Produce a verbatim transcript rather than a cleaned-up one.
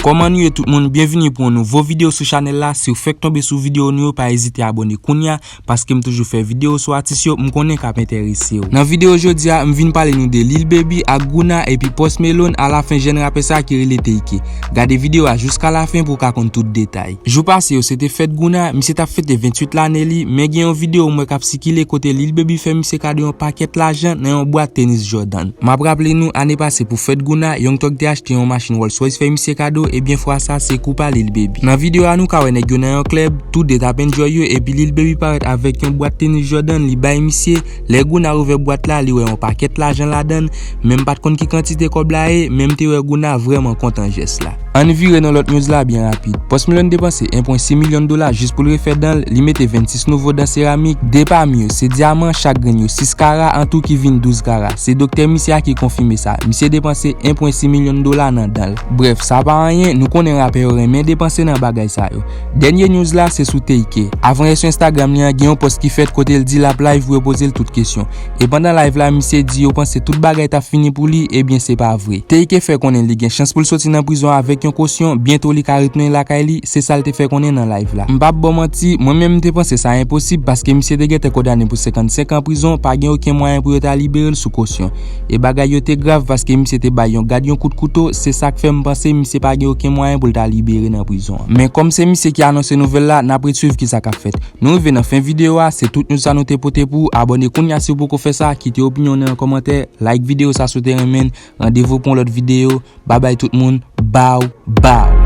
Kòman nou ye tout moun? Byenvini pou yon nouvo videyo sou chanèl la. Si w fèk tonbe sou videyo nou yo, pa ezite abòne kounya, paske m toujou fè videyo sou atis yo m konnen k ap enterese w. Nan videyo jodi a, m vin pale nou de Lil Baby ak Guna epi Post Malone, alafen jèn rapè sa ki rele Tay-K. Gade videyo a jiska lafen pou w ka konn tout detay. Jou pase yo, se te fèt Guna, misye t ap fete venntuit lane li, men gen yon videyo m wè k ap sikile kote Lil Baby fè misye kado yon pakèt lajan nan yon bwat tenis Jordan. M ap raple nou, ane pase pou fèt Guna, Young Thug te achte yon machin Rolls Royce fè misye kado, ebyen fwa sa se kou pa Lil Baby. Nan videyo a nou ka wè nèg yo nan yon klèb, tou de t ap enjoy yo, epi Lil Baby parèt avèk yon bwat tenis Jordan li bay misye. Lè Guna ouvè bwat la, li wè yon pakèt lajan ladan l, men m pa t konn ki kantite kòb la ye, men m te wè Guna vrèman kontan jès la. Ann vire nan lòt news la byen rapid. Post Malone depanse en pwen sis milyon dola jis pou l refè dan l, li mete vennsis nouvo dan seramik, de pami yo se dyaman, chak grenn yo sis kara, antou ki vin douz kara. Se doktè misye a ki konfime sa. Misye depanse en pwen sis milyon dola nan dan l. Brèf, sa pa anyen, nou konnen rapè yo renmen depanse nan bagay sa yo. Dènye news la se sou Tay-K. Avan yè sou Instagram li an, gen yon pòs ki fèt kote l di l ap live pou yo poze l tout kesyon. E pandan live la, misye di yo panse tout bagay t ap fini pou li, ebyen se pa vre. Tay-K fè konnen li gen chans pou l soti nan prizon avèk yon kosyon, byento li ka retounen lakay li, se sa l te fè konnen nan live la. M p ap ba w manti, mwen menm m te panse sa enposib paske misye te gentan kondane pou senkannsenk an prizon, pa gen okenn mwayen pou yo ta libere l sou kosyon. E bagay yo te grav paske misye te bay yon gad yon kout kouto, se sa k fè m panse misye pa gen okenn mwayen pou l ta libere nan prizon an. Men kòm se misye ki anonse nouvèl la, n ap ret swiv kisa k ap fèt. Nou rive nan fen videyo a, se tout news sa nou te pote pou ou. Abòne kounya si w poko fè sa, kite opinyon w nan yon kòmantè, like videyo sa si w te renmen l. Randevou pou yon lòt videyo. Babay tout moun, baw, baw.